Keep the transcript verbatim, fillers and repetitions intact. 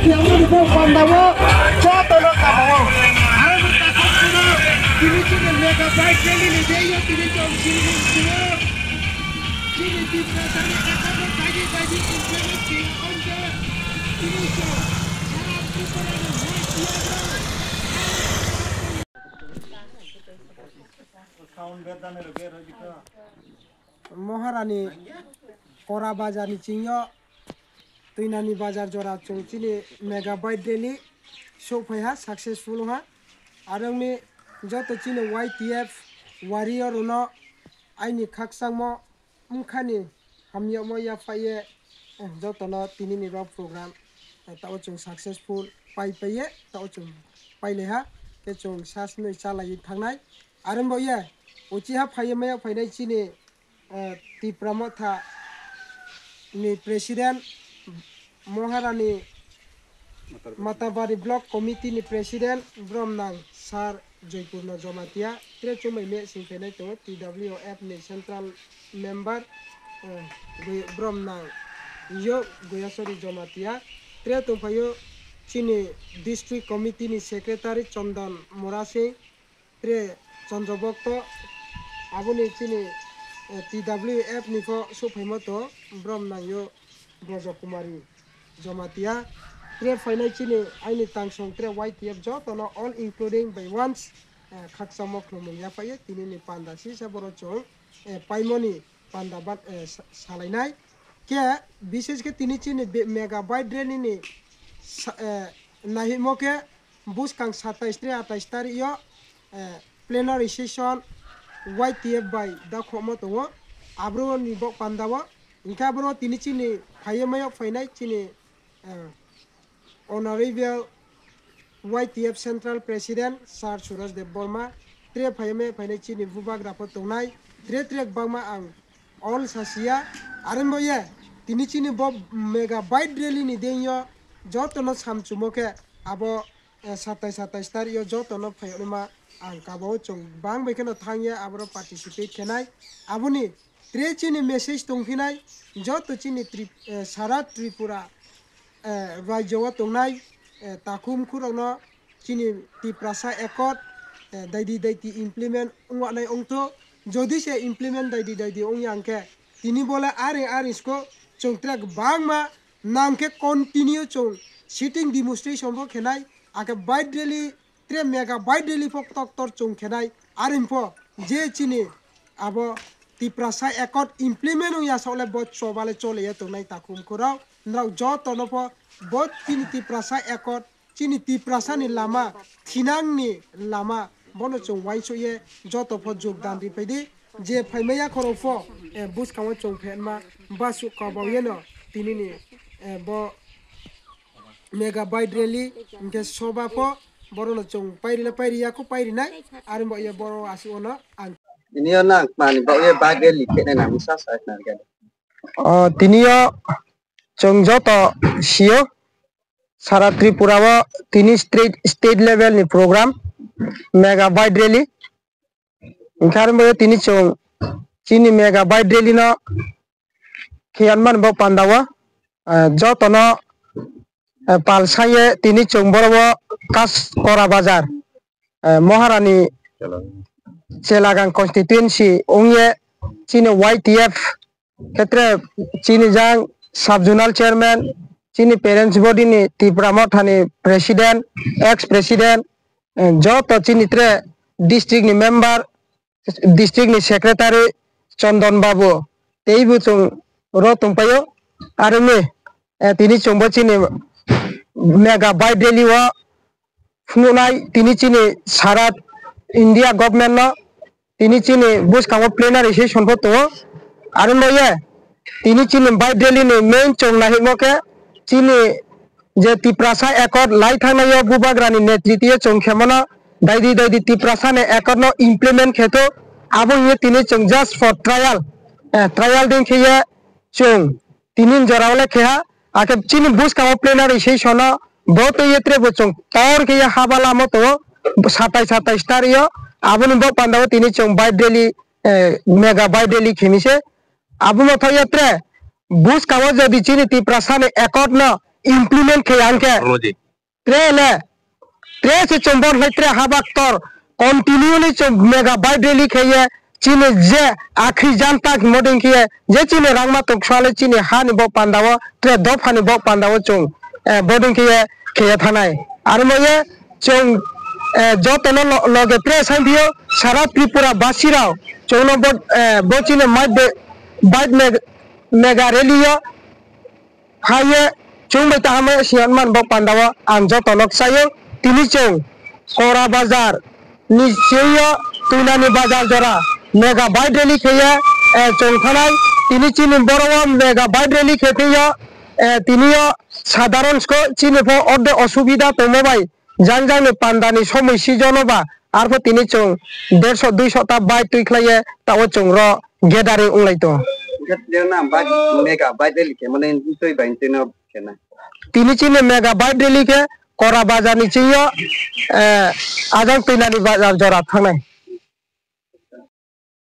Pandao jotono kamao. Ang takhuk phano tini chini mega bike rally ni deiyo tini chong chini chini chini Tiprasani ekamo daidi daidi implement khe onja tini chong sara Tripura ni hoi tiyabra. Moharani Kora Bazar ni chingyo Twinani Bazar jora chwng chini mega bike rally sok phai ha, successful ha. Aroni joto chini Y T F warrior rwno aini khakchangmo wngkhani hamyamo yaphaiye, eh, jotono tinini bo program, eh, tao chwng successful pai paiye, tao chwng pailaiha, tei chwng sasnwi chalaiwi thangnai. Aroni bo ye uchiha phaiye maya phainai chini, eh, Tipra Motha ni president, Moharani Matabari Block Committee ni President Bromnang Sir Joypurno Jomatia, tre chumai me sing khainai tongo T W F ni Central Member, eh, Gui-, Bromnang Yo Guyasori Jomatia, tre tongphaio chini District Committee ni Secretary Chondon Murasing, tre Chandra Bhakta, aboni chini, eh, T W F ni pho sophaima to Bromnang Yo Braja Kumari Jomatia, tre phainai chini aini tangsong tre Y T F jotono all including by once, eh, khakchangmo khulumung yaphaiyo tinini panda sisa borok chwng, eh, paimoni panda ban, eh, sa-, salainai. Khe, bises khe tini chini be-, mega bike rally ni sa-, eh, nahimo khe buskang satais tre atais tarik yo, eh, plenary session Y T F bai dakhokma tongo. Abro ni bok panda o. Hinkhe abro tini chini phaiye mayok phainai chini, eh, Honorable Y T F Central President Sir Suraj Debbarma, tre phaiyame phainai chini bubagra pho tongnai, tre tre kwbangma ang all sasiya, arembo ye tini chini bo mega bike rally ni dengyo jotono samchumo khe abo, eh, satais satais tarik yo jotono phaiyawnima ang kabao chwng bang bai kheno thangya aboro participate khenai, aboni Tre chini message tongphinai joto chini Trip-, eh, sara Tripura, eh, rajyo o tongnai, eh, takhum khurokno chini Tiprasa Accord, eh, daidi daidi implement wngwanai wngtho. Jodi se implement daidi daidi wngya hwnkhe tini bole are are sko chwng tre kwbangma nangkhe continue chwng sitting demonstration bo khenai, akhe bike rally Tre mega bike rally pho tok tor chwng khenai, aroni pho je chini abo Tiprasa Accord implement wngya saole bo chobale chole ya tongnai takhum khurao. Norok jotono pho bo chini Tiprasa Accord, chini Tiprasa ni lama, thinang ni lama, bono chwng uaingsuk ye joto pho jogdan ri phai di. Je phaimaya khorok pho, eh, bwskango chwng phenma basuk kabao yeno tinini, eh, bo mega bike rally, hingke soba pho, borokno chwng pairila pairiya kho pairinai, aroni bagwi borok aswk ono ang. Tini o nang mani bagwi bike rally khenai nang sa sa nang khe. O, tini o chwng joto sio, sara Tripura o tini state, state level ni program, mega bike rally. Hingke aroni bagwi tini chwng chini mega bike rally no khiyan mani bo panda o, eh, jotono, eh, pal sanye tini chwng boro o Kas Kora Bazar, eh, Moharani Chelagang constituency wngye chini Y T F khetre chini jang sub zonal chairman, chini parents body ni Tipra Motha ni president, ex president, eh, joto chini tre district ni member, district ni secretary Chondon Babu, tei bo chwng ro tongpaio. Aroni, eh, tini chwngbo chini mega bike rally o phunuknai, tini chini sara India government no tini chini bwskango plenary session bo tongo. Aroni ye tini chini bike rally ni main chwng nahimo khe chini je Tiprasa Accord lai thangnaio bubagrani netritwiyo chwng khemono daidi daidi Tiprasani Accord no implement kheto, abo hiye tini chwng just for trial, eh, trial din khiye chwng tinin jora ole kheha, akhe chini bwskango plenary session o bo twiye tre bo chwng tor khiye haba lamo tongo satais satais tario, aboni bo pandao tini chwng bike rally, eh, mega bike rally khemise. Abono thok ya tre, bwskango jodi chini Tiprasani Accord no implement khe ang khe. Technology. Tre le, tre se chwng bo hai tre habak tor continue ni chwng mega bike rally khe ye chini je akhri janta moding khe ye je chini rangma tong swale chini ha ni bo panda o tre dopha ni bo panda o chwng, eh, boding khe ye khe ye thanai. Aro mo ye chwng, eh, joto no lo-, loge tre sai bio sara Tripura basi rao chwng no bo, eh, bo chini mai be-, bike me-, mega rally o Hai ye, chwng bai kaham bai siyang man bo panda o ang joto no ksaio. Tini chwng Kora Bazar ni simi o Twinani Bazar jora mega bike rally khe ye, eh, chwng thanai. Tini chini borok o mega bike rally khe thwi o, eh, tini o sadharon sko chini pho orde osubida tongma bai jang jang ni panda ni somoi season o ba arpho tini chwng derso duiso ta bike twi khlai ye ta o chwng ro gathering wng lai tongo. Hwnkhe tini no ang bike mega bike rally khe mani twi bai twi no khe na. Tini chini mega bike rally khe Kora Bazar ni chini o, eh, ajang Twinani Bazar jora thangnai.